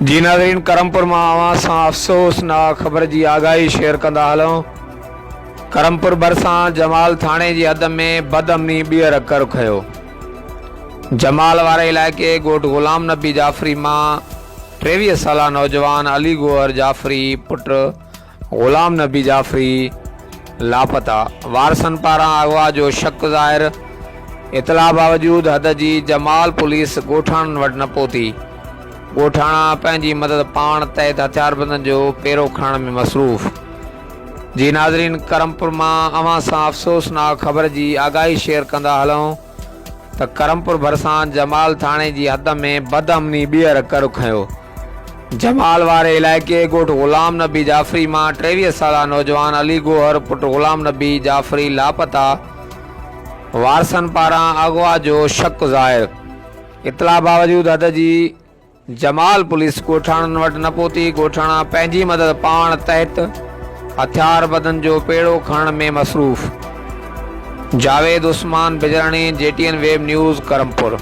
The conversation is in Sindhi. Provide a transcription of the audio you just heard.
جي ناظرين ڪرمپور مان اوهان سان افسوسناڪ خبر جي آگاهي شيئر ڪندا هلون ڪرمپور ڀرسان جمال ٿاڻي جي حد ۾ بدامني ٻيهر ڪر کنيو جمال واري علائقي ڳوٺ غلام نبي جعفري مان 23 سالا نوجوان علي گوهر جعفري پٽ غلام نبي جعفري لاپتا، وارثن پاران اغوا جو شڪ ظاهر، اطلاع باوجود حد جي جمال پوليس ڳوٺاڻن وٽ نه پهتي، ڳوٺاڻا پنهنجي مدد پاڻ تحت هٿياربندن جو پيرو کڻڻ ۾ مصروف. جي ناظرين ڪرمپور مان اوهان سان افسوسناڪ خبر جي آگاهي شيئر ڪندا هلون ته ڪرمپور ڀرسان جمال ٿاڻي جي حد ۾ بدامني ٻيهر ڪر کنيو. جمال واري علائقي ڳوٺ غلام نبي جعفري مان 23 سالا نوجوان علي گوهر پٽ غلام نبي جعفري لاپتا، وارثن پاران اغوا جو شڪ ظاهر، اطلاع باوجود حد جي جمال پوليس ڳوٺاڻن وٽ نه پهتي، ڳوٺاڻا پنهنجي مدد پاڻ تحت هٿياربندن جو پيڙو کڻڻ ۾ مصروف. Javed Usman Bijarani, G T N web news, Karampur.